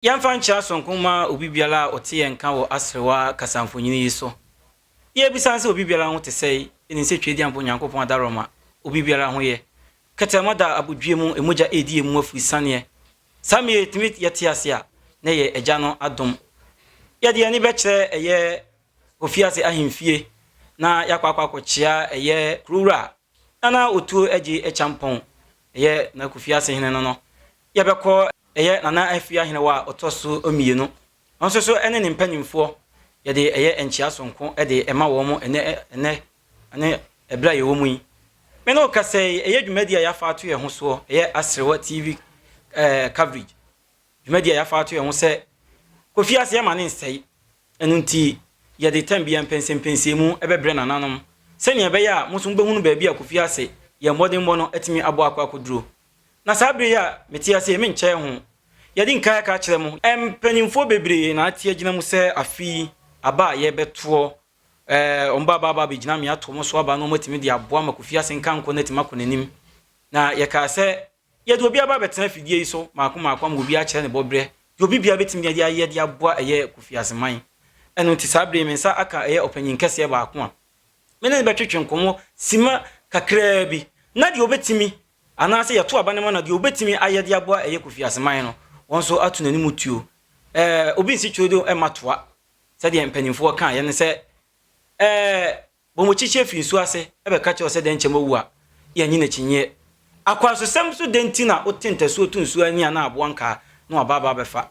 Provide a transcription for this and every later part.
Yɛmfa nkyea sononko mma obi biara a ɔte yɛn nka wɔ aserewa kasamfonin yi so. Yɛrebisa sɛ obi biara ho te sɛn, yɛnim sɛ Tweaduampo Onyankopɔn adaworoma, obi biara ho yɛ. Kɛtɛma da abodwoeɛ mu, mogya redi yɛn mu afirisaneɛ. Saa mmerɛ yi yɛtumi yɛte ase a, na ɛyɛ Agya no adom. Yɛde yɛn ani bɛkyerɛ ɛyɛ Kofiase ahemfie na yɛakɔ akɔ akɔkyea ɛyɛ Kurowura Nana Otuo Agye Acheampong, ɛyɛ Nana Kofiase hene no no. Yɛbɛkɔ ɛyɛ Nana Afia Ahenewa a ɔtɔ so mmienu. Ɔno nso so ne ne mpanimfoɔ, yɛde ɛyɛ nkyea sononko de ma wɔn ɛnɛ ɛnɛ ne ɛberɛ a yɛwɔ mu yi. Me ne wo kasa yi, ɛyɛ dwumadie a yɛafa ato yɛn ho soɔ, ɛyɛ Aserewa TV eh, coverage. Dwumadie a yɛafa ato yɛn ho sɛ Kofi ase yɛma ne nsɛe. Ɛno nti, yɛde tɛm biara mpɛnsɛmpɛnsɛmu bɛbrɛ nananom sɛnea ɛbɛyɛ a mo nso mobɛhunu baabi a Kofi ase yɛn mmɔdenbɔ no atumi aboa akɔ akɔduro. Na saa bere yi a mete ase yi, menkyɛɛ ho. Yɛadi nkan aka akyerɛ mo. Mpanimfoɔ bebree na ate agyina mu sɛ afe yi aba a yɛrebɛtoɔ, wɔn ba aba abɛgyina me ato wɔn so aba na wɔatumi de aboa ma Kofi ase nkankɔ no atumi akɔ n'anim. Na yɛkaa sɛ yɛde obi aba abɛtena afidie yi so mmaako mmaako ama obi akyerɛ ne bɔberɛ, deɛ obi biara bɛtumi de ayɛ de aboa ɛyɛ Kofi Aseman. Ɛno nti saa bere yi me nsa aka ɛyɛ ɔpanyin kɛseɛ baako a me ne no bɛtwetwe nkɔmmɔ simma kakraa bi na deɛ ɔbɛtumi Anaasɛ yɛto aba no ma no a, deɛ ɔbɛtumi ayɛ de aboa ɛyɛ Kofi Aseman no, wɔn nso ato n'anim tuo. Ɛɛ, obi nsi twerɛduro mma toa. Sɛdeɛ mpanimfoɔ kaeɛ ne sɛ, ɛɛ, bɔmmɔkyikyie firi nsuo ase bɛka kyerɛ wo sɛ dɛnkyɛm awu a, yɛnnye no akyinnyeɛ. Akwansosɛm nso dɛn nti na wote ntasuo to nsuo ani a na aboa nkaa na waba aba abɛfa?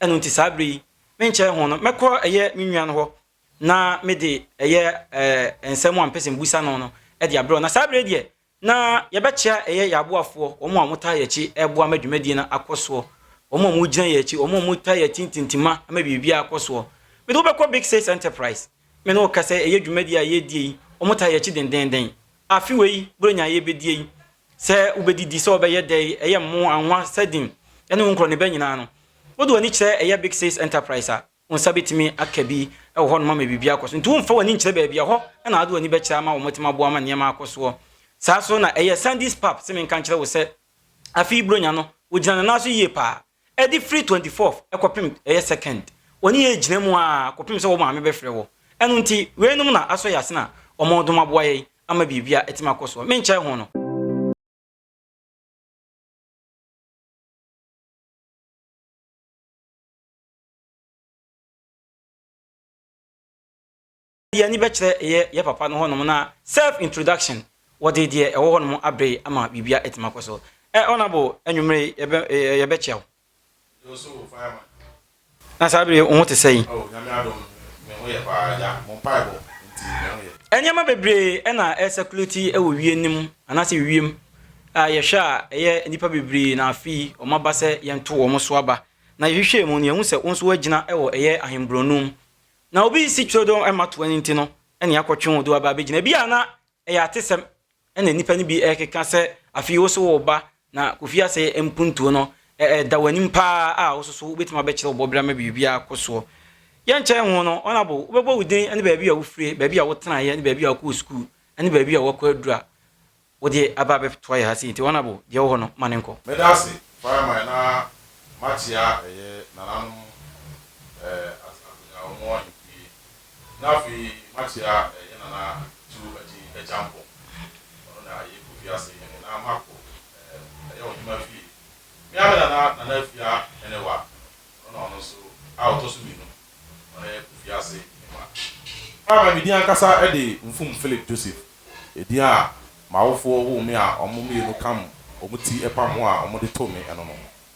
Ɛno nti saa berɛ yi, menkyɛre ho no, mɛkɔ ɛyɛ me nua no hɔ na mede ɛyɛ ɛɛ nsɛm a mepɛ sɛ mebisa no no de abrɛ wo. Na saa berɛ yi deɛ, Na yɛbɛkyea ɛyɛ yɛn aboafoɔ, wɔn a wɔtaa yɛn akyi reboa ma dwumadie no akɔ soɔ, wɔn a wɔgyina yɛn akyi, wɔn a wɔtaa yɛn akyi ntintimma ma biribiara akɔ soɔ. Mede wo bɛkɔ Big Six Enterprise. Me ne wo kasa yi, ɛyɛ dwumadie a yɛredie yi, wɔtaa yɛn akyi dendeenden. Afe wei, Buronya a yɛrebɛdie yi, sɛ wobɛdidi, sɛ wobɛyɛ dɛn, ɛyɛ mmo, anwa, sardine, ɛne wo nkorɔneba nyinaa no, wode w'ani kyerɛ ɛyɛ Big Six Enterprise a, Wo nsa bɛtumi aka bi wɔ hɔnom ama biribi akɔ so. Nti womfa w'ani nkyerɛ baabi a, ɛhɔ na wode w'ani bɛkyerɛ ama wɔatumi aboa ama nneɛma akɔ soɔ. Saa nso na ɛyɛ Sandy's Pub, sɛ menka nkyerɛ wo sɛ, afe yi Buronya no, wɔgyina ne nan so yie paa. Ɛde firi 24th kɔpem ɛyɛ 2nd, wɔne yɛn gyina mu ara kɔpem sɛ wo maame bɛfrɛ wo. Ɛno nti, weinom na asɔ yɛn asene a wɔdom aboa yɛn ama biribi a atumi akɔ soɔ. Menkyɛre ho no. Yɛn ani bɛkyerɛ yɛ yɛ papa no hɔnom na self introduction wɔde deɛ ɛwɔ hɔnom abrɛ ama biribia atumi akɔ so. Ɛ Honourable anwummere yi yɛbɛ yɛbɛkyia wo. Yo so wo fireman. Na saa bere yi wo ho te sɛn? Oh Nyame adom me ho yɛ paa agya, mo mpaebɔ nti me ho yɛ. Nneɛma bebree na ɛresɛkulati wɔ wiem no mu anaasɛ wiem a yɛhwɛ a ɛyɛ nnipa bebree na afe yi wɔaba sɛ yɛnto wɔn so aba. Na yɛhwehwɛɛ mu no yɛhu sɛ wo nso woagyina wɔ ɛyɛ ahemborɔno mu. Na obi resi twerɛdɔm mma toa no nti no na yɛakɔtwe wo de wo aba abɛgyina. Ebia na ɛyɛ atesɛm na nnipa no bi rekeka sɛ afei wo nso woreba na Kofi Asɛe mpuntuo no ɛda w'anim paa a wo nso so wobɛtumi abɛkyerɛ wo bɔberɛ ama biribiara akɔ soɔ. Yɛnkyɛn ho no, Honourable, wobɛbɔ wo din ne baabi a wofire, baabi a wotenaeɛ ne baabi a wokɔɔ sukuu ne baabi a woakɔ aduru a wode aba abɛtoa yɛn ha sei nti Honourable, deɛ ɛwɔ hɔ no, ma no nkɔ. Meda ase fireman na makyea ɛyɛ nananom ɛɛ atenakonnwa wɔn ahemfie na afei makyea ɛyɛ nana Tuo Agyin Acheampong ɔno na ɛyɛ Kofi ase hene na makɔ ɛɛ ɛyɛ ɔhema fie me ara me nana Nana Afia Henewa ɔno na ɔno nso a ɔtɔ so mmienu ɔno yɛ Kofi ase hema. Fireman me din ankasa de Mfum Philip Joseph Edin a m'awofoɔ woo me a wɔn mmienu kam wɔn ti pam ho a wɔde too me ɛno no.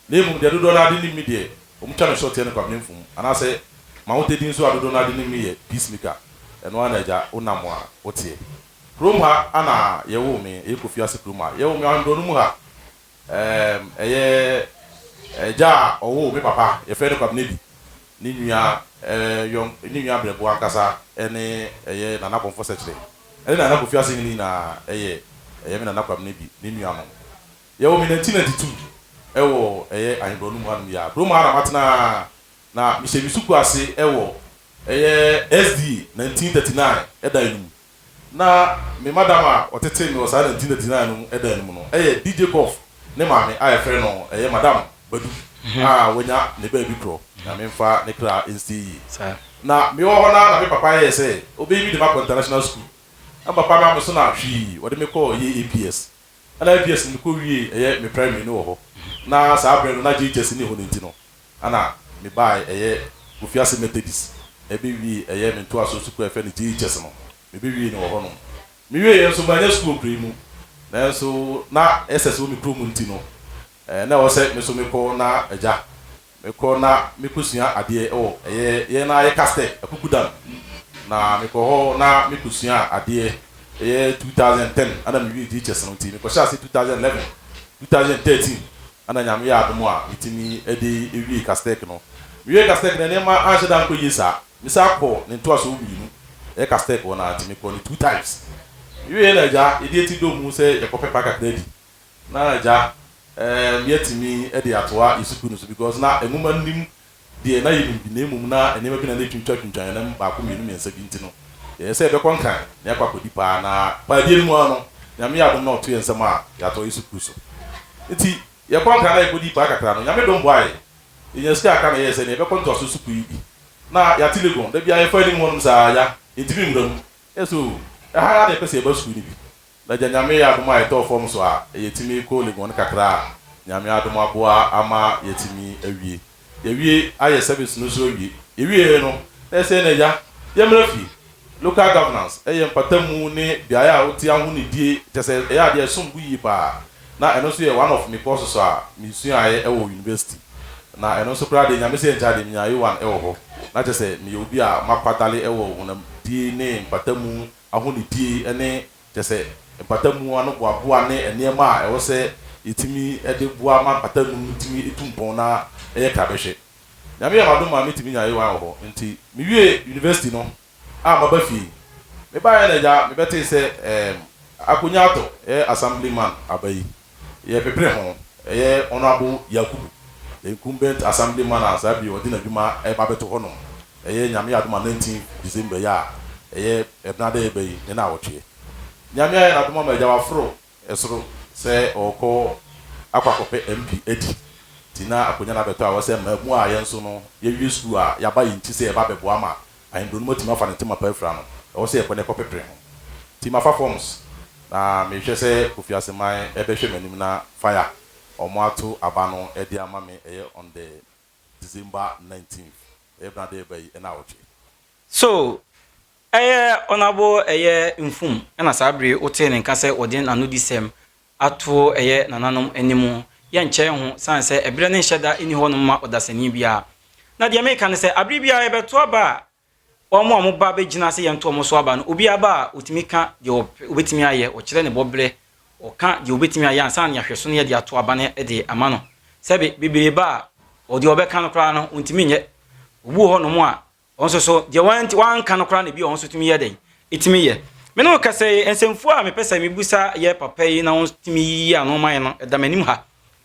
Na mmom deɛ dodoɔ no ara de nim me deɛ, wɔtwa me short yɛ no Kwabena Mfum, anaasɛ m'ahotadin nso a dodoɔ no ara de nim me yɛ Peacemaker. Ɛno ara na agya wonam a woteɛ. Kurom ha na yɛwoo me, ɛyɛ Kofi ase kurom ha. Yɛwoo me Ahemborɔno mu ha. Ɛɛm, ɛyɛ agya a ɔwoo me papa, yɛfrɛ no Kwabena Bi, ne nua ɛɛ yɔn, ne nua berɛboɔ ankasa ne ɛyɛ Nana Kɔmfɔ Sɛkyerɛ, ɛne Nana Kofi Asehene nyinaa ɛyɛ ɛyɛ me Nana Kwabena Bi ne nuanom. Yɛwoo me 1992 ɛwɔ ɛyɛ Ahenborɔ no mu hanom yi ara. Kurom ha na matena ara, na mehyɛ me sukuu ase ɛwɔ ɛyɛ SDA 1939 ɛdan no mu. Na me madam a ɔtetee me wɔ saa 1939 no mu dan no mu no yɛ DJ Koff ne maame a yɛfrɛ no ɛyɛ Madam Badu. a wanya ne baabi korɔ, Nyame mfa ne kra nsie yie. Na mewɔ hɔ no ara na me papa yɛɛ sɛ ɔbɛyi me de makɔ international school. Na me papa ma me so na hwii ɔde me kɔɔ ɛyɛ APS. Ɛna APS no mekɔ wiee ɛyɛ me primary no wɔ hɔ. Na saa berɛ no na JHS nni hɔ no nti no ɛna me bae ɛyɛ Kofiase Methodist ɛbɛwiee ɛyɛ me ntoasoɔ sukuu a yɛfrɛ no JHS no. Mebɛwiee no wɔ hɔnom. Mewieeɛ nso mannya sukuu wɔ kuro yi mu. Nanso na SS wɔ me kurom nti no na ɛwɔ sɛ me nso mekɔ na agya Mekɔ na mekɔsua adeɛ wɔ ɛyɛ yɛn ara yɛ Castec Akukudan na mekɔ hɔ na mekɔsua adeɛ ɛyɛ 2010 ɛna mewie JHS no nti mekɔhyɛ aseɛ 2011, 2013 ɛna Nyame yɛ adom a metumi de wie Castec no. Mewie Castec no nneɛma anhyɛ da ankɔ yie saa mesan kɔɔ ne ntoasoɔ mmienu ɛyɛ Castec hɔ no ara nti mekɔɔ no two times. Mewieɛ na agya yɛde ati dɔm mu sɛ yɛkɔpɛ paa kakra adi Na agya ehm yɛatumi de atoa yɛ sukuu no so because na nwoma nnim deɛ na yɛnim bi na mmom na nneɛma bi na na ɛtwintwatwintwan yɛn nam baako mmienu mmiɛnsa bi nti no yɛyɛ sɛ yɛbɛkɔ Nkran na yɛakɔ akɔdi paa na paadie no mu ara no Nyame yɛ adom na ɔto yɛn nsam a yɛatoa yɛ sukuu so nti yɛkɔ Nkran na yɛkɔdii paa kakra no Nyame dom boaeɛ yɛnya sika kakra na yɛyɛ sɛ nea yɛbɛkɔ ntoasoɔ sukuu yi bi na yɛate Legon da biara yɛfa anim hɔnom saa ya yɛntumi nwura mu yɛ sɛ oo ɛha ara na yɛpɛ sɛ yɛba sukuu no bi Na gya Nyame yɛ adom a yɛtɔɔ fɔm so a yɛtumi kɔ Legon kakra a Nyame adom aboa ama yɛatumi awie. Yɛawie ayɛ service no nso awie. Yɛwieɛ no na ɛsɛ na agya yɛmmra fie. Local governance yɛ mpatamu ne beaeɛ a wote ahonidie kyerɛ sɛ ɛyɛ adeɛ a ɛsom bo yie paa. Na ɛno nso yɛ one of me courses a mesuaeɛ wɔ university. Na ɛno nso koraa deɛ Nyame sɛ yɛnkyɛ adeɛ menyaa A1 wɔ hɔ. Na kyerɛ sɛ meyɛ obi a makwadale wɔ honamdie ne mpatamu ahonidie ne kyerɛ sɛ mpatamu anoboaboa ne nneɛma a ɛwɔ sɛ yɛtumi de boa ma mpatamu no tumi tu mpɔn na ɛyɛ krabɛhwɛ. Nyame yɛ m'adom ma metumi nyaa A1 wɔ hɔ nti mewiee university no a maba fie yi. Mebaeɛ na agya mebɛtee sɛ ɛɛm Akonya atɔ ɛyɛ Assembly man aba yi yɛpepere ho ɛyɛ Honourable Yakubu the incumbent Assembly man a saa bere yi ɔde n'adwuma ɛreba abɛto hɔnom Ɛyɛ Nyame adom a 19 December yi a ɛyɛ Ɛbenada yi reba yi ne naawɔtweɛ. Nyame ayɛ n'adom ama Agya waforo soro sɛ ɔrekɔ akɔ akɔpɛ MP adi nti na akonya no abɛtɔ a ɛwɔ sɛ mmamu a yɛn nso no yɛwie sukuu a yɛaba yɛn ti sɛ yɛba abɛboa ama Ahenduro no mu atumi afa ne ntoma pa afira no ɛwɔ sɛ yɛkɔ na yɛkɔpepere ho. Nti mafa forms na mehwɛ sɛ Kofi Aseman bɛhwɛ m'anim na fire wɔn ato aba no de ama me ɛyɛ on the December 19th, ɛyɛ bena da ɛba yi naawɔtwe. So ɛyɛ Honourable ɛyɛ Mfum na saa bere yi wotee ne nka sɛ ɔde n'anodisɛm ato ɛyɛ nananom anim? Yɛnkyɛe ho sane sɛ ɛberɛ no nhyɛ da nni hɔnom ma ɔdasani biara. Na deɛ meka ne sɛ abere biara yɛbɛto aba a Wɔn a wɔba bɛgyina sɛ yɛnto wɔn so aba no, obiara ba a, ɔtumi ka deɛ ɔbɛtumi ayɛ, ɔkyerɛ ne bɔberɛ, ɔka deɛ ɔbɛtumi ayɛ ansa na yɛahwɛ so na yɛde ato aba no de ama no. Sɛbe bebree ba a, deɛ ɔbɛka no koraa no, ɔntumi nyɛ. Obi wɔ hɔnom a, ɔno nso so, deɛ wanka no koraa na ebi a ɔno nso tumi yɛ dɛn? Ɛtumi yɛ. Me ne wo kasa yi, nsɛmfua a mepɛ sɛ mebusa yɛ papa yi na ɔtumi yiyi ano ma yɛn no, ɛda m'anim ha.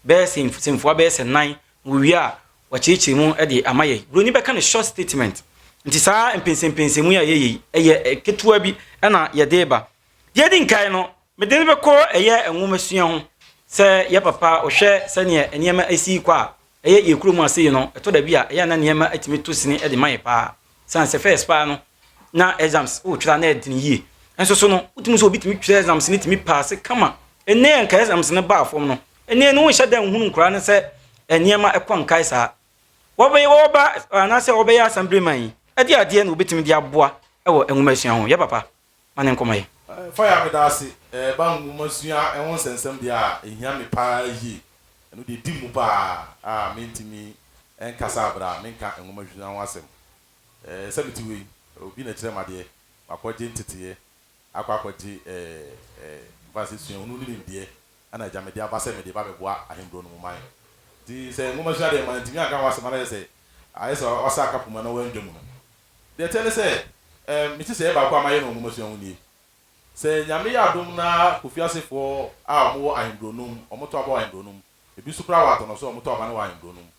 Bɛyɛ sɛ nsɛmfua bɛyɛ sɛ nnan. Wɔwie a, Wɔakyerɛkyerɛ mu de ama yɛn. Buroni bɛka no short statement. Nti saa mpɛnsɛmpɛnsɛmu yi a yɛyɛ yi, ɛyɛ ketewa bi na yɛde reba. Deɛ ɛdi nkan no, mede no bɛkɔ ɛyɛ nwomasua ho. Sɛ yɛ papa ɔhwɛ sɛdeɛ nneɛma si rekɔ a, ɛyɛ yɛn kurom ase yi no, ɛtɔ da bi a, ɛyɛ a na nneɛma atumi to sini de ma yɛn paa. Sane sɛ first paa no, na exams wotwerɛ a na ɛdene yie. Nso so no, wotumi sɛ obi tumi twerɛ exams no tumi paase kama. Ɛnnɛ yɛ nka exams no baa fam no, Ɛnneɛ no wonhyɛ da nhunu nkoraa no sɛ nneɛma kɔ nkae saa. Wɔbɛyɛ wɔba anaasɛ wɔbɛyɛ assemblyman yi, ɛde adeɛ na wɔbɛtumi de aboa wɔ nwomasua ho. Yɛ papa, ma ne nkɔmɔ yɛ. Fire meda ase. Ɛba nwomasua ho nsɛnsɛm deɛ a, ɛhia me paa yie. Ɛno deɛ ɛdi mu paa a mentumi nkasa berɛ a menka nwomasua ho asɛm. Sɛ mete wei, obi na ɛkyerɛ me adeɛ, makɔgye nteteeɛ akɔ akɔgye mfa sɛ suahunu ne nimdeɛ na agya mede aba sɛ mede reba abɛboa ahenbro no mu man. Nti sɛ nwomasua deɛ mantumi anka ho asɛm a na ayɛ sɛ ayɛ sɛ wasa aka poma na wandwa mu no. Deɛ ɛteɛ ne sɛ ɛɛ me nhyehyɛeɛ baako a mayɛ no wɔ nwomasua ho nie. Sɛ Nyame yɛ adom na Kofi asefoɔ a wɔwɔ ahenbro no mu, wɔto aba wɔ ahenbro no mu, ebi nso koraa wɔ Atɔnɔso a wɔto aba no wɔ ahenbro no mu,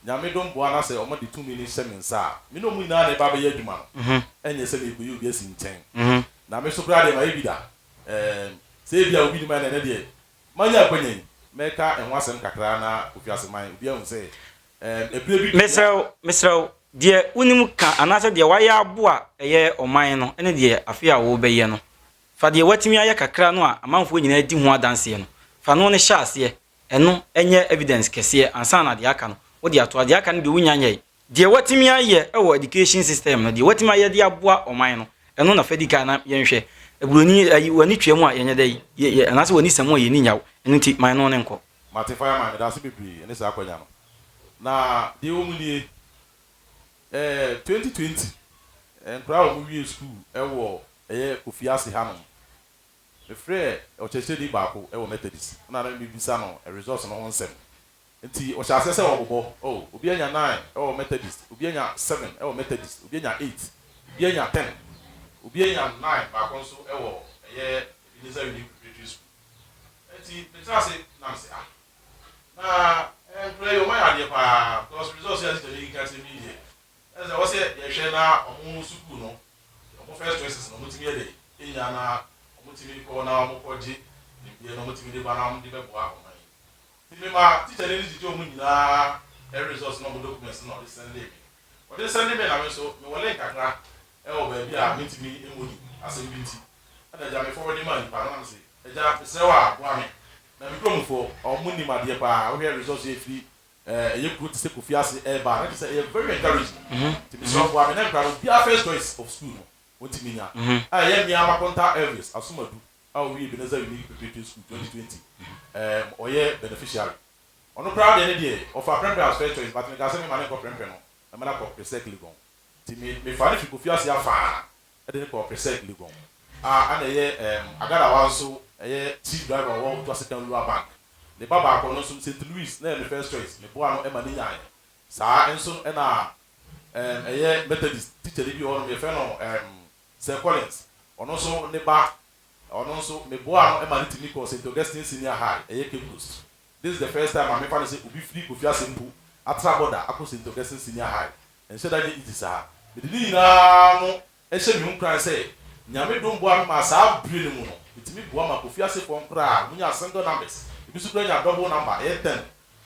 Nyame dom boa na sɛ wɔde tumi no hyɛ me nsa a, me ne wɔn nyinaa na ɛba abɛyɛ adwuma no. Ɛnyɛ sɛ merekɔyi obi asi nkyɛn. Na me nso koraa deɛ mayɛ bi da. Ɛɛm, sɛ ebia obi nim a, ɛnna ɛnnɛ deɛ manya akwanya yi, mɛka ɛho asɛm kakra na Kofi Aseman, obi ahu sɛ. Ɛɛm, ɛberɛ bi duru Mesrɛ a. wo, mesrɛ wo, deɛ wonim ka anaasɛ deɛ woayɛ aboa ɛyɛ ɔman no ne deɛ afei a worebɛyɛ no, fa deɛ woatumi ayɛ kakra no a amanfoɔ nyinaa di ho adanseɛ no, fa no no hyɛ aseɛ. Ɛno nyɛ evidence kɛseɛ ansa na deɛ aka no wode atoa. Deɛ aka no deɛ wonnya nyɛe. Deɛ woatumi ayɛ wɔ education system no, deɛ woatumi ayɛ de aboa ɔman no, ɛno na fa di kan na yɛnhwɛ. Buroni, ayi, w'ani tua mu a yɛnyɛ dɛ, yɛ, yɛ, anaasɛ w'ani sa mu a yɛnni nyaw. Ɛno nti, ma ɛno no nkɔ. Mate Fireman, medase bebree ne saa akwanya no. Na deɛ ɛwɔ mu nie, eh, 2020, nkwadaa a wɔn wie sukuu wɔ ɛyɛ Kofiase hanom, mefrɛɛ ɔkyerɛkyerɛni baako wɔ Methodist, ɛna na mebisa no results no ho nsɛm. Nti ɔhyɛ aseɛ sɛ ɔbobɔ, oh, obi anya nine wɔ Methodist, obi anya seven wɔ Methodist, obi anya eight, obi anya ten, obi anya nine baako nso wɔ ɛyɛ Ebenezer Unique Preparatory School. Nti metra ase na mese ah, na nkwadaa yi wɔayɛ adeɛ paa because results yi a teacher no keka kyerɛ me yi deɛ, ɛsɛ sɛ ɛwɔ sɛ yɛhwɛ na wɔn sukuu no, wɔn first choices no wɔtumi yɛ dɛ nya na wɔtumi kɔ na wɔkɔgye nimdeɛ na wɔtumi de ba na wɔde bɛboa ɔman yi. Nti mema tikyani no gyegyee wɔn nyinaa results ne wɔn documents no na ɔde sɛndee me. Ɔde sɛnde me na me nso mewɔ link kakra wɔ baabi a mentumi mmɔ din asɛm bi nti. Ɛna agya me forward maa nipa no na mese, Agya mesrɛ wo a boa me na me kuromfoɔ wɔn nim adeɛ paa, wohwɛ results yi a ɛfiri ɛyɛ kuro te sɛ Kofi ase ɛreba a na kyerɛ sɛ ɛyɛ very encouraging. Nti mesrɛ wo boa me na nkwadaa no obiara first choice of school no wɔntumi nya. A ɛyɛ mmea Makonta Elvis Asomadu a ɔwiee Ebenezer Unique Preparatory School 2020, ɛɛm, ɔyɛ beneficiary. Ɔno koraa deɛ ne deɛ, ɔfaa Prempeh as first choice, but mekaa sɛ memma no nkɔ Prempeh no, mɛma no akɔ Presec Legon. Nti me, mefaa no firi Kofi ase afaa de no kɔɔ Presec Legon. A, ɛna ɛyɛ, ɛɛm, Agadawa nso, ɛyɛ chief driver a ɔwɔ Otuasekan Rural Bank. Ne ba baako, ɔno nso, Saint Louis na ɛyɛ ne first choice, meboaa no ma no nyaeɛ. Saa nso na, ɛɛm, ɛyɛ Methodist tikyani bi wɔ hɔnom, yɛfrɛ no, ɛɛm, Sir Collins, ɔno nso ne ba, ɔno nso meboaa no ma no tumi kɔɔ Saint Augustine Senior High, ɛyɛ Cape Coast. This is the first time a mefa no sɛ obi firi Kofiase mpo atra border akɔ Saint Augustine Senior High. Ɛnhyɛ da nyɛ easy saa. Mede ne nyinaa no hyɛ me ho nkuran sɛ Nyame dom boa me maa saa bere no mu no, metumi boa ma Kofiasefoɔ nkoraa a wɔnyaa single numbers, ebi nso koraa nyaa double number, ɛyɛ ten,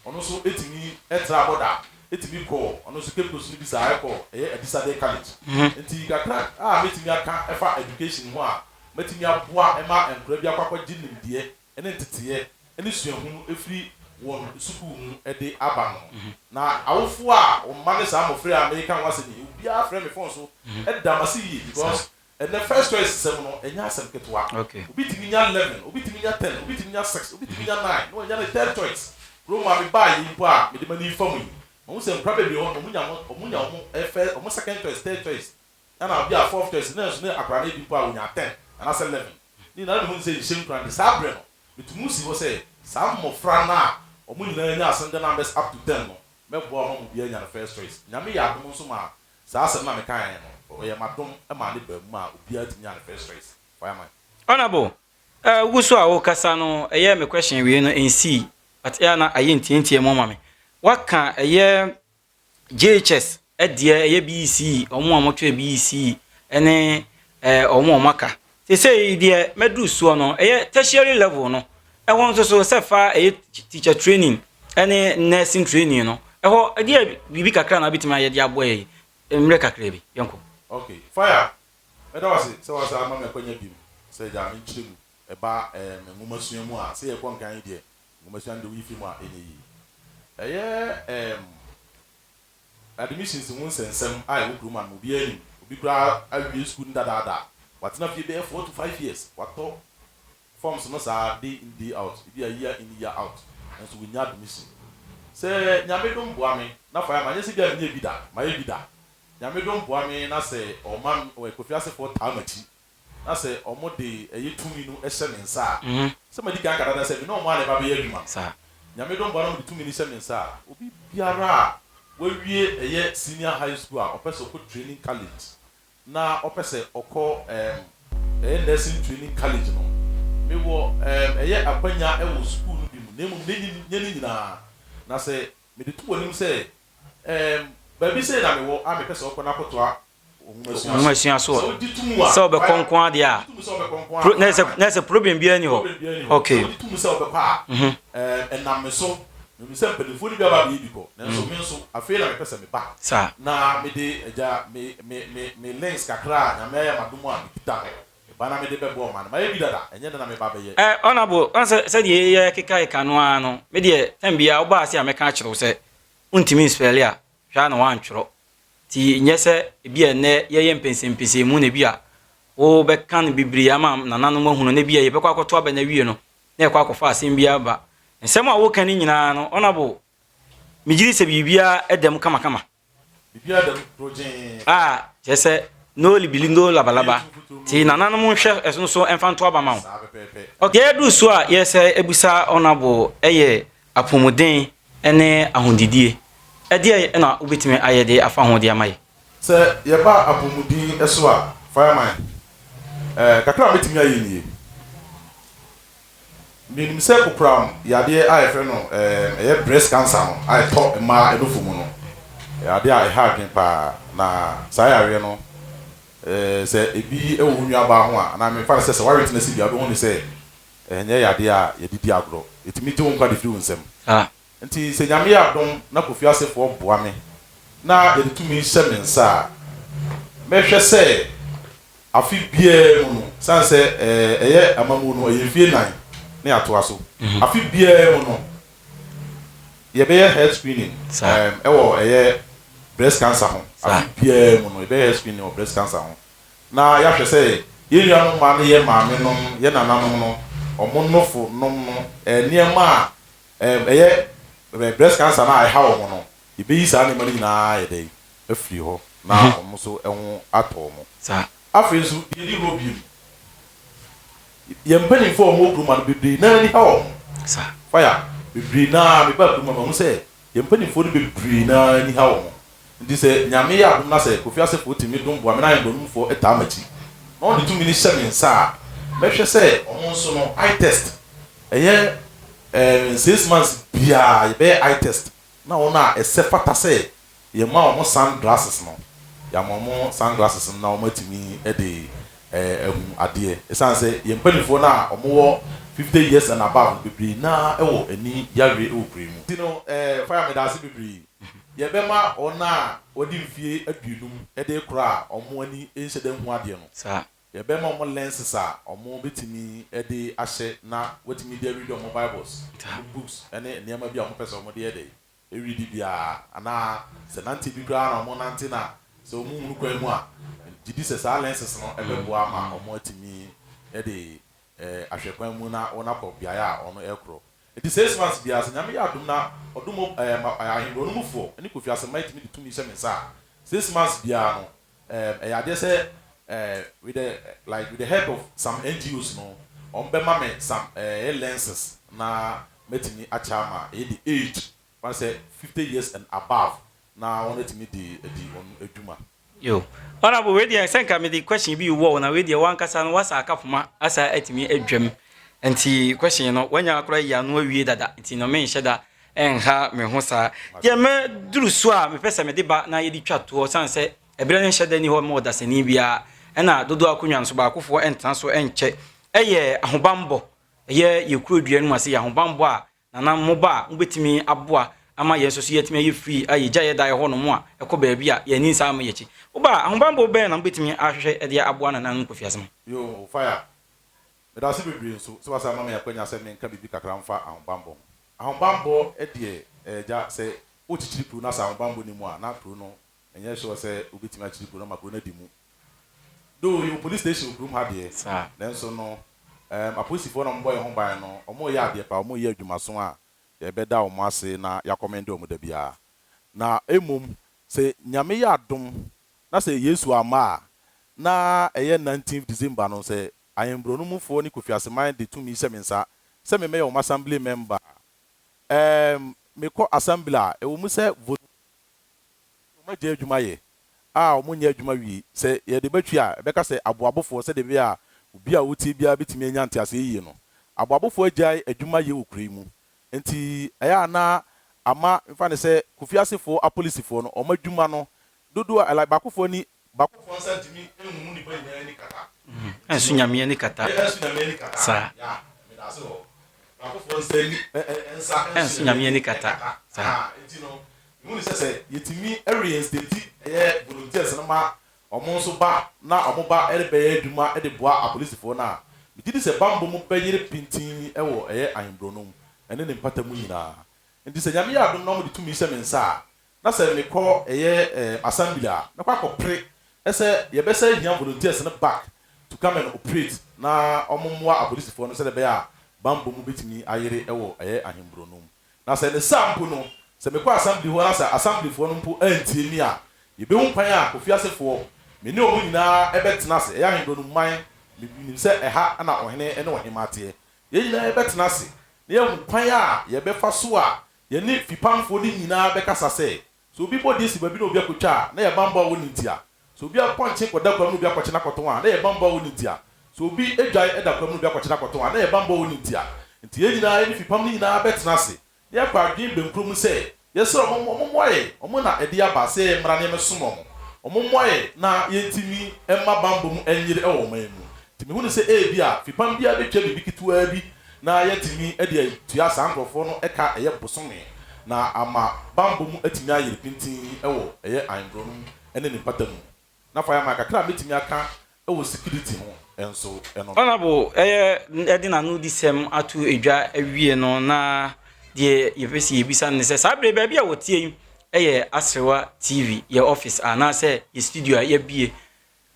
Ɔno nso tumi traa bɔda tumi kɔɔ ɔno nso Cape Coast no bi saa kɔɔ ɛyɛ Adisadel College. Nti kakra a mɛtumi aka ɛfa education ho a mɛtumi aboa ma nkwadaa bi akɔ akɔgye nimdeɛ ne nteteɛ ne suahunu afiri wɔn sukuu mu de aba no. Na awofoɔ a wɔn mma ne saa mmɔfra yi a mereka ho asɛm yi, obiara frɛ me phone so da m'ase yie because Ɛnɛ first choice sɛm no ɛnyɛ asɛm ketewa. Obi tumi nya 11, obi tumi nya 10, obi tumi nya 6, obi tumi nya 9 na wanya ne third choice. Kurom a me baa yei mpo a mede m'ani refa mu yi, mahu sɛ nkwadaa bebree wɔ hɔ nom wɔn nya wɔn nya wɔn first, wɔn second choice, third choice ɛna obi a fourth choice na nso ne akwadaa no ebi mpo a wɔnya 10 anaasɛ 11. Ne nyinaa na mehu no sɛ nhyɛ nkuran de saa berɛ no metumi si hɔ sɛ saa mmɔfra no a wɔn nyinaa nyaa single numbers up to 10 no mɛboa wɔn ama obiara anya ne first choice. Nyame yɛ adom nso maa Saa asɛm no a mekaeɛ no, ɔyɛ m'adom maa ne baa mu maa obiara tumi nyaa ne first choice. Fireman. Honourable, eh, wogu so a wokasa no, ɛyɛ me question wei no ɛnsii, but ɛyɛ a na ayɛ ntiantia mu ama me. Woaka ɛyɛ JHS deɛ, ɛyɛ BECE, wɔn a wɔtwerɛ BECE ɛne eh, wɔn a wɔaka. Seesei deɛ mɛduru soɔ no, ɛyɛ tertiary level no, ɛhɔ nso so sɛ fa ɛyɛ teacher training ɛne nursing training no, ɛhɔ ɛdeɛ biribi kakra na wobɛtumi ayɛ de aboa yɛ mmerɛ kakra bi, yɛnkɔ. Ok fire mɛda wo ase sɛ woasan ama me akwanya biom sɛ gya menkyerɛ mu ɛba ɛɛm nwomasua mu a sɛ yɛkɔ nkan yi deɛ nwomasua no deɛ woyi firi mu a ɛnyɛ yie ɛyɛ ɛɛm Admissions ho nsɛnsɛm a ɛwɔ kurom ha no, obiara nim. Obi koraa awie sukuu no dadaada. Watena fie bɛyɛ 4 to 5 years. Watɔ forms no saa day in day out, ebi a year in year out, nanso wannya admission. Sɛ Nyame dom boa me na fa ma, nyɛ sɛ bi a menyɛɛ bi da, mayɛ bi da. Nyame dom boa me na sɛ ɔma me, Kofiasefoɔ taa m'akyi na sɛ wɔde ɛyɛ tumi no hyɛ me nsa a, sɛ madi kan aka dada sɛ me ne wɔn ara na ɛba bɛyɛ adwuma. Nyame dom boa na wɔde tumi no hyɛ me nsa a, obi biara a wawie ɛyɛ senior high school a ɔpɛ sɛ ɔkɔ training college na ɔpɛ sɛ ɔkɔ ɛɛm ɛyɛ nursing training college no, mewɔ ɛɛm ɛyɛ akwanya wɔ sukuu no bi mu, na mmom nyɛ ne nyinaa. Na sɛ mede to w'anim sɛ ɛɛm baabi sei na mewɔ a mepɛ sɛ ɔkɔ na akɔtoa Nwomasua so sɛ ɔbɛkɔ nko ara deɛ a, pro na ɛsɛ na ɛsɛ problem biara ni hɔ. Okay. Sɛ wogye to mu sɛ wobɛkɔ a, ɛnam me so. Menim sɛ mpanimfoɔ no bi aba abɛyɛ bi kɔ, nanso me nso, afei na mepɛ sɛ meba na mede, agya, me, me, me, me links kakra a Nyame ayɛ m'adom a mekita no, meba na mede bɛboa ɔman no. Mayɛ bi dada, ɛnyɛ nnɛ na meba abɛyɛ. Eh, Honourable, woahu sɛ sɛdeɛ yɛkeka no ara no, me deɛ, time biara wobaa ase a mɛka akyerɛ wo sɛ, wontumi nspɛle a, hwɛ ara na woantwerɛ. Nti nyɛ sɛ ebia nnɛ yɛyɛ mpɛnsɛmpɛnsɛmu na ebia wobɛka no bebree ama nananom ahunu na ebia yɛbɛkɔ akɔto aba no awie no na yɛkɔ akɔfa asɛm bi aba. Nsɛm a woka no nyinaa no, Honourable, megye di sɛ biribiara da mu kamakama. Biribiara da mu korɔgyee. A, kyerɛ sɛ no libili no labalaba. Nti nananom nhwɛ ɛso nso mfa nto aba ma wo. Saa pɛpɛɛpɛ. Ok, yɛduru so a yɛsɛ abisa Honourable ɛyɛ apɔmuden ne ahondidie. Ɛdeɛn na wobɛtumi ayɛ de afa ho de ama yɛ? Sɛ yɛba apɔmuden so a, fireman, eh, kakra a mɛtumi ayɛ nie. Menim sɛ kokoram yadeɛ a yɛfrɛ no eh, ɛyɛ breast cancer no a ɛtɔ mmaa anufo mu no, ɛyɛ adeɛ a ɛha adwene paa. Na saa yareɛ no, eh, sɛ ebi wɔ wo nuabaa ho a, anaa memfa no sɛ sɛ woawe tena ase bi a, wobɛhu no sɛ ɛnyɛ yadeɛ a yɛde di agorɔ. Ɛtumi gye wo nkwa de firi wo nsam. Nti sɛ Nyame yɛ adom na Kofi asefoɔ boa me na yɛde tumi hyɛ me nsa a, mɛhwɛ sɛ afe biara mu no, sane sɛ ɛyɛ amammuo no, ɛyɛ mfie nnan na yɛatoa so, afe biara mu no yɛbɛyɛ health screening ɛwɔ ɛyɛ breast cancer ho, afe biara mu no yɛbɛyɛ health screening wɔ breast cancer ho na yɛahwɛ sɛ yɛn nuanom mmaa ne yɛn maamenom, yɛn nananom no, wɔn nofo nom no, nneɛma a Ɛɛm, ɛyɛ breast cancer no a ɛha wɔn no, yɛbɛyi saa nneɛma no nyinaa ayɛ dɛn afiri hɔ na wɔn nso ho atɔ wɔn. Saa. Afei nso, deɛ ɛdi hɔ bio, yɛn mpanimfoɔ a wɔwɔ kurom ha no, bebree no ara ani ha wɔn. Saa. Fire, bebree no ara, mebaa kurom ha, mahu sɛ yɛn mpanimfoɔ no bebree no ara ani ha wɔn. Nti sɛ Nyame yɛ adom na sɛ Kofi Asefoɔ tumi dom boa me na Ahemborɔnomfoɔ taa m'akyi na wɔde tumi no hyɛ me nsa a, mɛhwɛ sɛ wɔn nso no, eye test, ɛyɛ ɛɛ 6 months biara yɛbɛyɛ eye test na wɔn a ɛsɛ fata sɛ yɛma wɔn sun glasses no, yɛama wɔn sun glasses no na wɔatumi de ɛɛ ahu adeɛ. Ɛsiane sɛ yɛn mpanimfoɔ no a wɔwɔ 50 years and above no bebree naa wɔ ani yareɛ wɔ kuro yi mu. Nti no ɛɛ fire meda ase bebree. Yɛbɛma wɔn a wɔadi mfie 50 de rekorɔ a wɔn ani nhyɛ da nhu adeɛ no. Saa. Yɛbɛma wɔn lenses a wɔbɛtumi de ahyɛ na wɔatumi de areadi wɔn Bibles, wɔn books ne nneɛma bi a wɔpɛ sɛ wɔde yɛ dɛ, readi biara. Anaa sɛ nante bi koraa na wɔnante na sɛ wɔnhunu kwan mu a, gye di sɛ saa lenses no bɛboa ama wɔatumi de ahwɛ kwan mu na wɔakɔ beaeɛ a wɔrekorɔ. Enti 6 months biara, sɛ Nyame yɛ adom na ɔdom Ahenborɔ no mufoɔ ne Kofi Asemma tumi de tumi hyɛ me nsa a, 6 months biara no, ɛyɛ adeɛ sɛ with the like with the help of some NGOs no, wɔn bɛma me some ɛyɛ lenses na mɛtumi akyɛ ama ɛyɛ the age, fa no sɛ 50 years and above na wɔn atumi de adi wɔn adwuma. Yo. Honourable, wei deɛ sɛ nka mede question bi wɔ wo na wei deɛ wankasa no wasa aka poma asa atumi adwam nti question no wanya akora yi ano awie dada nti no menhyɛ da ɛnha me ho saa. Deɛ mɛduru so a mepɛ sɛ mede ba na yɛde twa toɔ sane sɛ ɛberɛ no nhyɛ da ni hɔ ma ɔdasani biara ɛna dodoɔ akonnwa nso baakofoɔ ɛntena so ɛnkyɛ ɛyɛ ahobanbɔ ɛyɛ yɛ kuro dua no mu ase yɛ ahobanbɔ a Nana, moba a, mobɛtumi aboa ama yɛn nso so yɛatumi ayɛ free a yɛgya yɛn dan hɔ nom a ɛkɔ baabi a yɛn ani nsa amma yɛn akyi. Woba a, ahobammɔ bɛn na mobɛtumi ahwehwɛ de aboa nananom Kofi Asema? Yoo, Fire, medase bebree nso sɛ woasan ama me akwanya sɛ menka biribi kakra mfa ahobammɔ ho. Ahobammɔ deɛ, agya, sɛ wokyekyere kuro na sɛ ahobammɔ nni mu a, na kuro no, ɛnyɛ sure sɛ wobɛtumi akyekyere kuro no ama kuro no adi mu. Though yɛwɔ police station wɔ kurom ha deɛ, nanso no, ɛɛm, apolisifoɔ na wɔbɔ yɛn ho ban no, wɔreyɛ adeɛ pa, wɔreyɛ adwumaso a yɛbɛda wɔn ase na yɛakɔmɛnde wɔn da biara. Na mmom, sɛ Nyame yɛ adom na sɛ Yesu amma a, na ɛyɛ 19th December no, sɛ Ahenborɔ no mufoɔ ne Kofi Aseman de tumi hyɛ me nsa sɛ memmɛyɛ wɔn assembly member a, ɛɛm, mekɔ assembly a, ɛwɔ mu sɛ vote wɔagyae adwuma yɛ a wɔnyɛ adwuma wie. Sɛ yɛde ba Twi a, ɛbɛka sɛ aboabofoɔ, sɛdeɛ ɛbɛyɛ a obi a ɔretie biara bɛtumi anya nteaseɛ yie no. Aboabofoɔ agyae adwuma yɛ wɔ kuro yi mu. Nti ɛyɛ a na ama mfa no sɛ Kofi asefoɔ apolisifoɔ no, wɔn adwuma no dodoɔ a, like baakofoɔ ani, baakofoɔ nsa ntumi nhuhu nnipa nyinaa ani kata. Ɛnso Nyame ani kata. Ɛnso Nyame ani kata. Saa. Yeah, meda ase wɔ hɔ. Baakofoɔ nsa ani ɛ ɛ nsa nso Nyame ani kata. Saa. Ahaa, nti no, mehu no sɛ sɛ yɛtumi reinstate ɛyɛ volunteers no ma wɔn nso ba na wɔn ba rebɛyɛ adwuma de boa apolisifoɔ no a, megye di sɛ bammɔ mu bɛyere pintinn wɔ ɛyɛ Ahenborɔ no mu ne ne mpata mu nyinaa. Nti sɛ Nyame yɛ adom na wɔde tumi hyɛ me nsa a, na sɛ mekɔ ɛyɛ assembly a, mɛkɔ akɔpere sɛ yɛbɛsan ahia volunteers no back to come and operate na wɔmmoa apolisifoɔ no sɛdeɛ ɛbɛyɛ a bammɔ mu bɛtumi ayere wɔ ɛyɛ Ahenborɔ no mu. Na sɛ ne saa mpo no, sɛ mekɔ assembly hɔ na sɛ assemblyfoɔ no mpo antie me a, yɛbɛhu kwan a Kofiasefoɔ, me ne wɔn nyinaa bɛtena ase, ɛyɛ Ahenborɔ no mu man, menim sɛ ɛha na ɔhene ne ɔhemmaa teɛ, yɛn nyinaa yɛbɛtena ase na yɛahu kwan a yɛbɛfa so a yɛne fipamfoɔ no nyinaa bɛkasa sɛ, sɛ obi bɔ din si baabi na obi akɔtwa a, na ɛyɛ bammɔ a wɔnni ntia. Sɛ obi apɔnkye kɔda kwaam na obi akɔkye no akɔtɔn a, na ɛyɛ bammɔ a wɔnni ntia. Sɛ obi dwan da kwaam na obi akɔkye no akɔtɔn a, na ɛyɛ bammɔ a wɔnni ntia. Enti yɛn nyinaa, yɛne fipam no nyinaa bɛtena ase na yɛakɔ adwene bɛnkuro mu sɛ, yɛsrɛ wɔn, wɔmmoa yɛn, wɔn na ɛde aba sɛ yɛmmra na yɛmmɛsom wɔn. Wɔmmoa yɛn na yɛntumi mma bammɔ mu nyere wɔ ɔman yi mu. Enti mehu no sɛ ebia fipam biara bɛtua biribi ketewaa bi na yɛatumi de atua saa nkurɔfoɔ no ka ɛyɛ bosome na ama bammɔ mu atumi ayere pintinn wɔ ɛyɛ Ahenborɔ no mu ne ne mpata mu. Na fireman kakra a mɛtumi aka wɔ security ho nso no no. Honourable ɛyɛ de n'anodisɛm ato dwa awie no na deɛ yɛpɛ sɛ yɛbisa no ne sɛ saa berɛ baabi a wɔtie yi yɛ Aserewa TV yɛ office anaasɛ yɛ studio a yɛabie.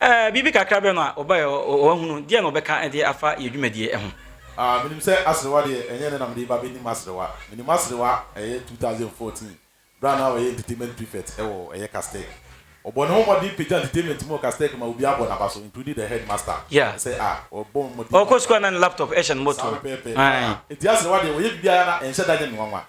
Ɛɛ biribi kakra bɛn na ɔbaeɛ ɔahunu deɛ na ɔbɛka de afa yɛ dwumadie ho? Ah menim sɛ Aserewa deɛ ɛnyɛ nnɛ na mede reba abɛnim Aserewa. Menim Aserewa ɛyɛ 2014 Berɛ a na ɔyɛ Entertainment Prefect wɔ ɛyɛ Castec. Ɔbɔɔ ne ho mmɔden pagyaa entertainment mu wɔ Castec ma obiara bɔɔ n'aba so including the headmaster Yeah. sɛ ah ɔbɔ mmɔden Ɔkɔ sukuu a na ne laptop hyɛ ne Saa bɔtɔ mu. pɛpɛɛpɛ. Ae. Nti Aserewa deɛ ɔyɛ biribiara na ɛnhyɛ da nyɛ me nwanwa.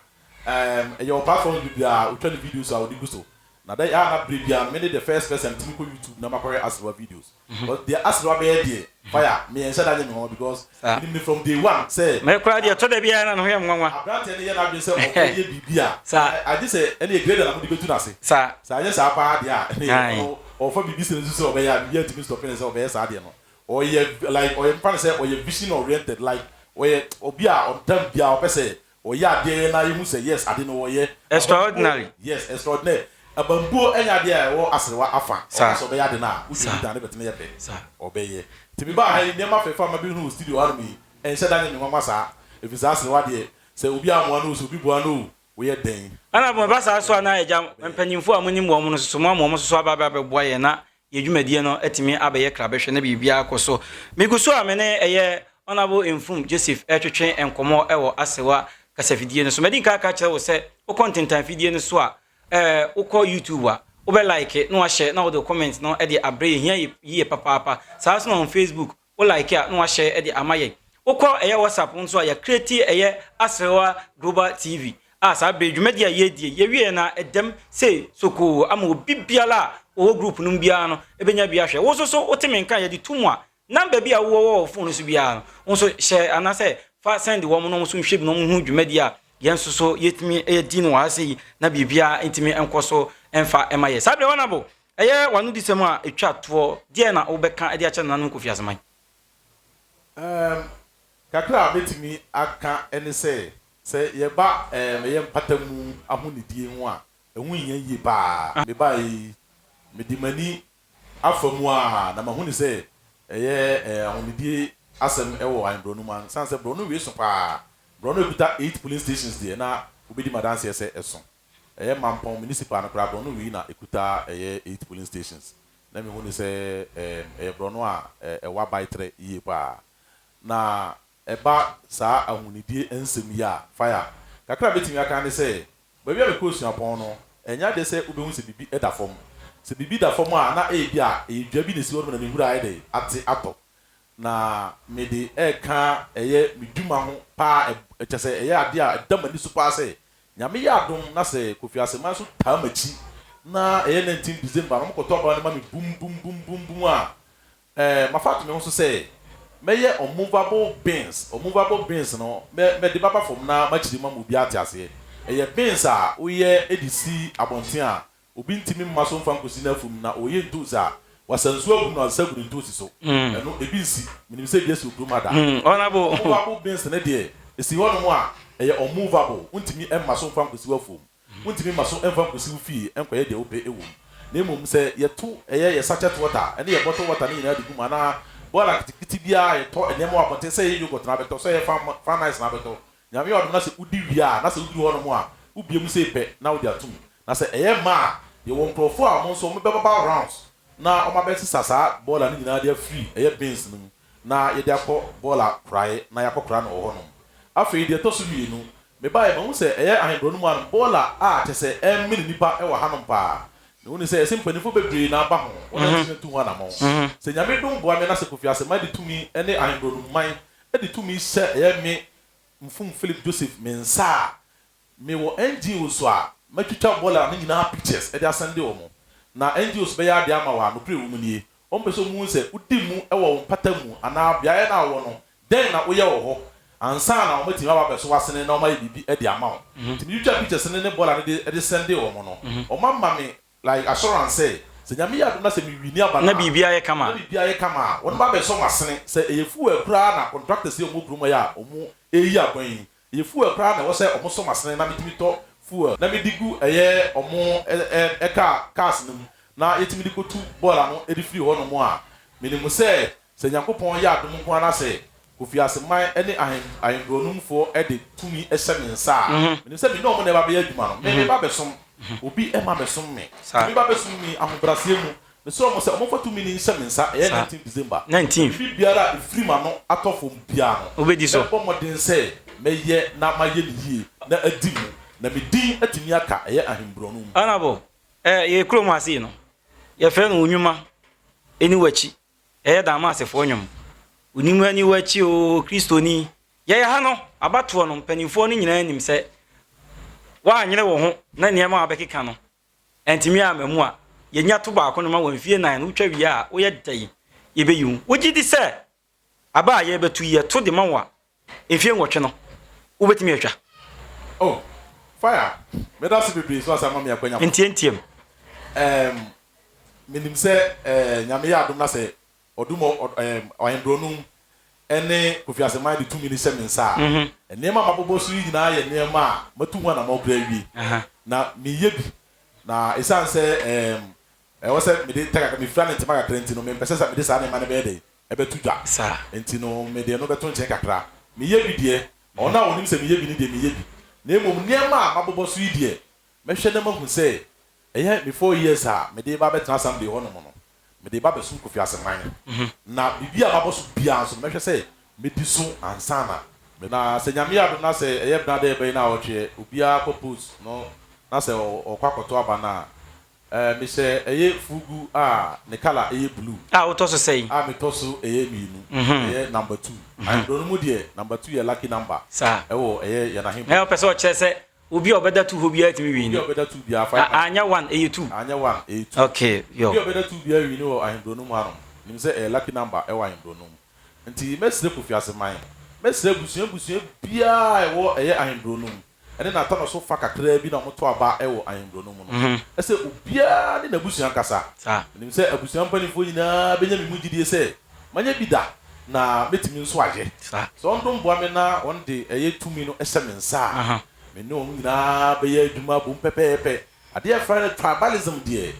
Ɛɛm ɛyɛ wɔ platforms bebree a ɔtwa ne videos a ɔde gu so. Na da a na berɛ biara no me ne the first person a metumi kɔ YouTube na makɔhwɛ Aserewa videos. Because deɛ Aserewa bɛyɛ deɛ fire me ɛnhyɛ da nyɛ me nwanwa because menim no from day one sɛ. Me koraa deɛ ɛtɔ da biara na ne ho yɛ me nwanwa. Aberanteɛ no yɛ n'adwene sɛ ɔbɛyɛ biribi a agye sɛ ɛneɛ grader na mode bɛtu n'ase. Sɛ anyɛ saa paa deɛ a ɛneɛ ɔno ɔfa biribi sɛ ne nso sɛ ɔbɛyɛ a biribiara ntumi stop no sɛ ɔbɛyɛ saa adeɛ no. Ɔyɛ like ɔyɛ mfa no sɛ ɔyɛ vision oriented like ɔyɛ obi a ɔtam biara ɔpɛ sɛ Ɔyɛ adeɛ na yɛhu sɛ yes ade no ɔyɛ. Extraordinary. Yes extraordinaire. Abambuo nyɛ adeɛ a ɛwɔ aserewa afa. Saa. Ɔka sɛ ɔbɛyɛ ade no a, wode Saa. obi dan no bɛtene yɛ pɛ. Saa. Ɔbɛyɛ. Nti mebaa ha yi, nneɛma fɛfɛ a mabɛhunu wɔ studio hanom yi, ɛnhyɛ da nyɛ me nwanwa saa. Ɛfiri sɛ aserewa deɛ, sɛ obi ammoa no o, sɛ obi boa no o, woyɛ dɛn? Ɛna ɛba saa nso a na agya mpanyimfoɔ a monim wɔn no nso so moama wɔn nso so aba abɛboa yɛn na yɛn dwumadie no atumi abɛyɛ krabɛhwɛ na biribiara akɔ so. Megu so a me ne ɛyɛ Honourable Mfum Joseph retwetwe nkɔmmɔ wɔ Asewa kasafidie no so. Madi nka aka akyerɛ wo sɛ wokɔ ntentan fidie no so a, eh, wokɔ YouTube a, wobɛ like na wahyɛ na wode comment no de abrɛ yɛ hia yie papaapa. Saa nso na on Facebook, Wo like a na wahyɛ de ama yɛn. Wokɔ ɛyɛ WhatsApp nso a yɛacreate ɛyɛ Aserewa Global TV a saa bere yi dwumadi a yɛredie yɛwieɛ no a ɛdam sei sokoo ama obi biara a ɔwɔ group no mu biara no bɛnya bi ahwɛ. Wo nso so wote me nka a yɛde to mu a number bi a wowɔ wɔ wo phone no so biara no wo nso hyɛ anaasɛ fa send wɔn na wɔn nso nhwɛ bi na wɔn hu dwumadi a yɛn nso so yɛtumi di no wɔ ha sei na biribiara ntumi nkɔ so mfa mma yɛ. Saa bere Honourable Ɛyɛ w'anodisɛm a ɛtwa toɔ, deɛn na wobɛka de akyerɛ nananom Kofi Aseman? Erm, kakra a mɛtumi aka ne sɛ, sɛ yɛba erm ɛyɛ mpata mu ahonidie ho a, ɛho hia yie pa ara. Mebaeɛ yi, mede m'ani afa mu ara na mahunu sɛ ɛyɛ eh, ahonidie asɛm wɔ Ahenborɔ no mu, ɛsiane sɛ borɔno wei so pa ara. Borɔno a ɛkuta eight polling stations deɛ, na wobɛdi m'adanseɛ sɛ ɛso. Ɛyɛ Mampong municipal no koraa borɔno wei na ɛkuta ɛyɛ eight polling stations na me hu no sɛ ɛɛm ɛyɛ borɔno a ɛwɔ abaetrɛ yie paa na ɛba saa ahonidie nsɛm yi a fire kakra a mɛtumi aka ne sɛ baabi a mekɔɔ suapɔn no ɛnyɛ adeɛ sɛ wobɛhu sɛ biribi da fam sɛ biribi da fam a na ɛyɛ bi a ɛyɛ dua bi na ɛsi hɔ nom na ne nhura ayɛ dɛn ate atɔ na mede ɛreka ɛyɛ me dwuma ho paa kyɛ sɛ ɛyɛ adeɛ a ɛda m'ani so paa sɛ Nyame yɛ adom na sɛ Kofi Aseman nso taa m'akyi na ɛyɛ 19 December na wɔkɔtɔ aba no ma me bum bum bum bum bum a, eh, mafa ato me ho so sɛ mɛyɛ unmovable bins. Unmovable bins no, mɛ, mɛde bɛba fam na makyerɛ mu ama obiara ate aseɛ. Ɛyɛ bins a woyɛ de si abɔnten a Obi ntumi mma so mfa nkosi n'afum na ɔreyɛ ntoosi a, wasa nsuo agu mu na wasesa agu ne ntoosi so. Ɛno, ebi nsi. Menim sɛ ebi asi wɔ kurom ha da. Honourable. Ɔmo baako beans no deɛ, Ɛsi hɔnom a, ɛyɛ unmovable, wontumi mma so mfa nkɔsi w'afuom. Wontumi mma so mfa nkosi wo fie nkɔyɛ deɛ wopɛ wɔ mu. Na mmom sɛ yɛto ɛyɛ yɛ sachet water ne yɛ bottle water no nyinaa de gu mu anaa bɔɔla ketekete biara a yɛtɔ nneɛma wɔ abɔnten sɛ ɛyɛ yoghurt na abɛtɔ, sɛ ɛyɛ fan ice na abɛtɔ, Nyame yɛ ɔdom na sɛ wodi wie a na sɛ woduru hɔnom a wobue mu sei pɛ na wode ato mu. Na sɛ ɛyɛ mma a, yɛwɔ nkurɔfoɔ a wɔn nso wɔbɛba rounds na wɔabɛsesa saa bɔɔla no nyinaa de afiri ɛyɛ bins no mu na yɛde akɔ bɔɔla koraeɛ na yɛakɔkora no wɔ hɔnom. Afei deɛ ɛtɔ so mmienu, Mebaeɛ, mahu sɛ ɛyɛ ahenborɔ no mu anom bɔɔla a kyerɛ sɛ ɛremene nnipa wɔ hanom paa. Mehu no sɛ ɛsɛ mpaninfoɔ bebree na aba ho, wɔn a wɔtumi atu ho anamɔn. Sɛ Nyame dom boa me na sɛ Kofi Asemah de tumi ne ahenborɔ no mu man de tumi hyɛ ɛyɛ me Mfum Philip Joseph me nsa a, me wɔ NGOs a matwitwa bɔɔla no nyinaa pictures de asɛnde wɔn. Na NGOs bɛyɛ adeɛ ama wo a, nokorɛ ɛwɔ mu nie, wɔn pɛ sɛ wɔhu sɛ wodi mu wɔ wo mpata mu anaa beaeɛ no a wowɔ no, Dɛn na woyɛ wɔ hɔ ansa na wɔatumi aba abɛso w'asene na wɔayɛ biribi de ama wo? Nti metwitwaa pictures no ne bɔɔla no de de sɛndee wɔn no, wɔama me like assurance sɛ, sɛ Nyame yɛ adom na sɛ me winni aba no Na a, biribiara yɛ kama. na biribiara yɛ kama a, wɔn ba abɛsɔ m'asene. Sɛ ɛyɛ fuel koraa na contractors yi a wɔwɔ kurom ha yi a wɔreyi akwan yi, ɛyɛ fuel koraa na ɛwɔ sɛ wɔsɔ m'asene na metumi tɔ fuel na mede gu ɛyɛ wɔn car cars no mu na yɛtumi de kɔtu bɔɔla no de firi hɔnom a, menim sɛ Sɛ Nyankopɔn yɛ adom nko ara na sɛ Kofi Aseman ne ahen ahenborɔnumfoɔ de tumi hyɛ me nsa a, menim sɛ me ne wɔn na ɛba bɛyɛ adwuma no. Me meba bɛsom. Obi mma bɛsom me. Sɛ meba bɛsom me ahobrɛaseɛ mu, mesrɛ wɔn sɛ wɔmfa tumi no nhyɛ me nsa, ɛyɛ 19th December. Na biribiara a ɛfiri m'ano atɔ fam biara no, mɛbɔ mmɔden sɛ mɛyɛ na mayɛ no yie na adi mu, na me din atumi aka ɛyɛ ahenborɔnum. Honourable, eh, yɛ kurom ha sei no, yɛfrɛ no wo nnwuma ne w'akyi. Yɛyɛ Damasefoɔ nnwom. Wonim ani w'akyi oo Kristoni. Yɛyɛ ha no, abatoɔ no, mpanimfoɔ no nyinaa nim sɛ woanyere wo ho na nneɛma a wobɛkeka no antumi amma mu a, yɛnya to baako no ma wɔ mfie nan no, wotwa wie a, woyɛ dɛn? Yɛbɛyi wo. Wogye di sɛ aba a yɛrebɛto yi, yɛto de ma wo a, mfie nwɔtwe no, wobɛtumi atwa? Oh, fire! Meda ase bebree so asa ama me akwanya foforɔ. Ntiantiam. Erm, menim sɛ eh, Nyame yɛ adom na sɛ ɔdom ɔ, erm, Ɔhembrɔnum ne Kofi Aseman de tumi no hyɛ me nsa a, nneɛma a mabobɔ so yi nyinaa yɛ nneɛma a matu ho anamɔn koraa awie. Na meyɛ bi. Na esiane sɛ erm, ɛwɔ sɛ mede tɛ kakra, mefira no ntema kakra nti no, mempɛ sɛ sɛ mede saa nneɛma no bɛyɛ dɛn? Ɛbɛto dwa. Enti no, mede ɛno bɛto nkyɛn kakra. Meyɛ bi deɛ, wɔn a wɔnim sɛ meyɛ bi no deɛ, meyɛ bi. Na mmom nneɛma a mabobɔ so yi deɛ, mɛhwɛ na mahu sɛ ɛyɛ me 4 years a mede reba abɛtena assembly hɔnom no, mede reba abɛsom Kofi Aseman. Na biribi a mabɔ so biara nso no, mɛhwɛ sɛ mɛdi so ansa na me. Na sɛ Nyame yɛ adom na sɛ ɛyɛ bena dɛ ɛbɛyɛ naawɔtweɛ, obiara kɔ post no na sɛ ɔkɔ akɔto aba no a, Eh, mehyɛ ɛyɛ fugu a ne colour ɛyɛ blue. A wotɔ so sɛn? A metɔ so ɛyɛ mmienu, ɛyɛ number two. Ahenborɔ no mu deɛ, number two yɛ lucky number. Saa. Ɛwɔ ɛyɛ yɛn ahenborɔ. Na ɔpɛ sɛ ɔkyerɛ sɛ obi a ɔbɛda two hɔ biara tumi wini. Obi a ɔbɛda two biara, five. Anyɛ one, ɛyɛ two. Anyɛ one, ɛyɛ two. Okay, yo. Obi a ɔbɛda two biara wini wɔ ahenborɔ no mu hanom. Nim sɛ ɛyɛ lucky number ɛwɔ ahenborɔ no mu. Nti mɛsrɛ Kofi Aseman, mɛsrɛ abusua abusua biara a ɛwɔ ɛyɛ ahenborɔ no mu. ne n'atɔnɔ so fa kakraa bi na wɔto aba wɔ ahenkurow no mu no, ɛsɛ obiara ne n'abusua nkasa. Minim sɛ abusua mpanimfoɔ nyinaa bɛnya me mu gyidie sɛ manyɛ bi da na mɛtumi nso ayɛ. Sɛ wɔdom boa me na wɔde ɛyɛ tumi no hyɛ me nsa a, me ne wɔn nyinaa bɛyɛ adwuma abom pɛpɛɛpɛ. Adeɛ a yɛfrɛ no tribalism deɛ,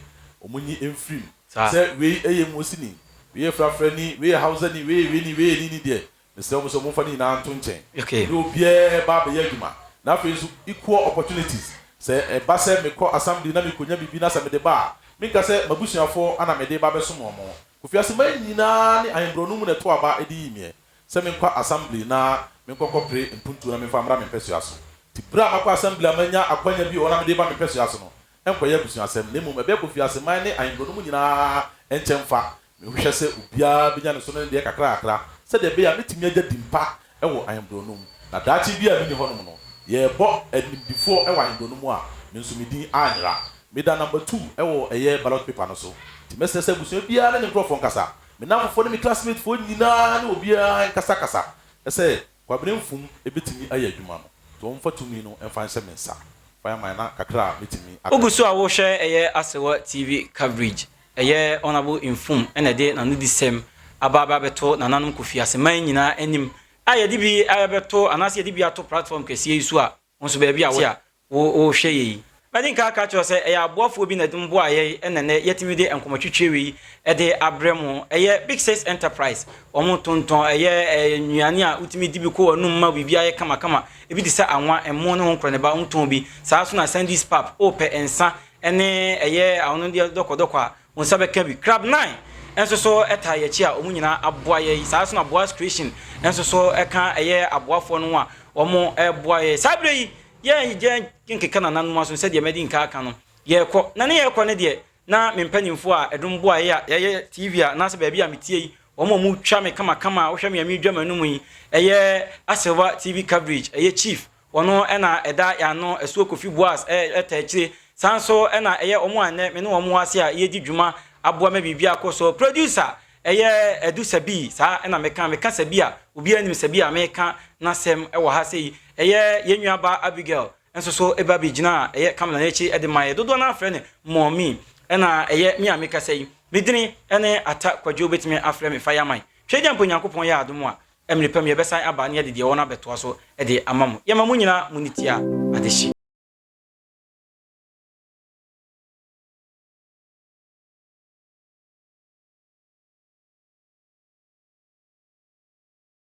wɔnyi mfiri mu. Sɛ wei yɛ Mosini, wei yɛ Frafrani, wei yɛ Hausani, wei yɛ weini, wei yɛ nini deɛ, Mesrɛ mo sɛ momfa ne nyinaa nto nkyɛn. Okay. Ne obiara reba abɛyɛ adwuma. Na afei nso equal opportunities. Sɛ ɛba sɛ mekɔ assembly na mekɔnya biribi na sɛ mede ba a, menka sɛ m'abusuafoɔ na mede reba abɛsom wɔn. Kofi Aseman nyinaa ne Ahenborɔ no mu na ɛto aba de yii meɛ sɛ menkɔ assembly na menkɔ nkɔpere mpuntuo na memfa mmra me mpɛsoa so. Nti berɛ a makɔ assembly a manya akwanya bi wɔ hɔ na mede reba me mpɛsoa so no, ɛnkɔyɛ abusuasɛm na mmom ɛbɛyɛ Kofi Aseman ne Ahenborɔ no mu nyinaa nkyɛmfa. Mehwehwɛ sɛ obiara benya ne so ne ne deɛ kakrakakra sɛdeɛ ɛbɛyɛ a mɛtumi agya din pa wɔ ahenborɔ no mu, na daakye bi a menni hɔnom no, yɛrebɔ animdefoɔ wɔ ahenborɔ no mu a, me nso me din anyera. Meda number two wɔ ɛyɛ ballot paper no so, nti mɛsrɛ sɛ abusua biara ne ne nkorɔfoɔ nkasa, me nnamfofoɔ ne me classmate foɔ nyinaa ne obiara nkasakasa sɛ Kwabena Mfum bɛtumi ayɛ adwuma no, nti wɔmfa tumi no mfa nhyɛ me nsa. Fireman na kakra a mɛtumi aka. Wogu so a wohwɛ ɛyɛ Asewa TV coverage, ɛyɛ Honourable Mfum na ɛde n'anodisɛm aba aba abɛto nananom Kofi Aseman nyinaa anim. a yɛde bi abɛto anaasɛ yɛde bi ato platform kɛseɛ yi so a, wo nso baabi a wote a worehwɛ yɛ yi. Madi nkan aka akyerɛ wo sɛ ɛyɛ aboafoɔ bi na ɛde boaa yɛn na nnɛ yɛatumi de nkɔmmɔtwetwe wei de abrɛ mo. Ɛyɛ Big Six Enterprise. Wɔn tontɔn ɛyɛ nnuane a wotumi di bi kɔ w'anum ma biribi ayɛ kamakama. Ebi te sɛ anwa, ɛmo ne ho nkorɔneba, wɔtɔn bi. Saa nso na Sandy's Pap, wopɛ nsa ne ɛyɛ ahonodeɛ dɔkɔdɔkɔ a, wo nsa bɛka bi. Crab Nine nso so taa yɛn akyi a wɔn nyinaa aboa yɛn. Saa nso na Boaz Creation nso so ka ɛyɛ aboafoɔ no ho a wɔreboa yɛn. Saa berɛ yi, yɛn yɛn nkeka nananom aso sɛdeɛ madi nka aka no, yɛrekɔ. Na ne yɛrekɔ no deɛ, na me mpanimfoɔ a ɛdom boa yɛ a yɛyɛ TV a anaasɛ baabi a metie yi, wɔn a wɔtwa me kamakama a wohwɛ me a meredwa m'anum yi, ɛyɛ Asewa TV coverage, ɛyɛ Chief, Ɔno na ɛda yɛn ano, Asuo Kofi Boaz taa akyire. Saa nso na ɛyɛ wɔn a nnɛ me ne wɔn wɔ ase a yɛredi dwuma aboa ma biribi akɔ so. Producer, ɛyɛ Adu Sabii, saa na meka. Meka Sabii a, obiara nim Sabii a meka n'asɛm wɔ ha sei. Ɛyɛ yɛn nuabaa Abigail nso so ba bɛgyinaa ɛyɛ camera no akyi de mae. Dodoɔ no ara frɛ no Mummy. Ɛna ɛyɛ me a mekasa yi, me dini ne Atta Kwadwo, wobɛtumi afrɛ me Fireman. Tweagya mpo Nyankopɔn yɛ adom a, Mmere pa mu yɛbɛsan aba na yɛde deɛ ɛwɔ no abɛtoa so de ama mo. Yɛma mo nyinaa mo nnitia adehye.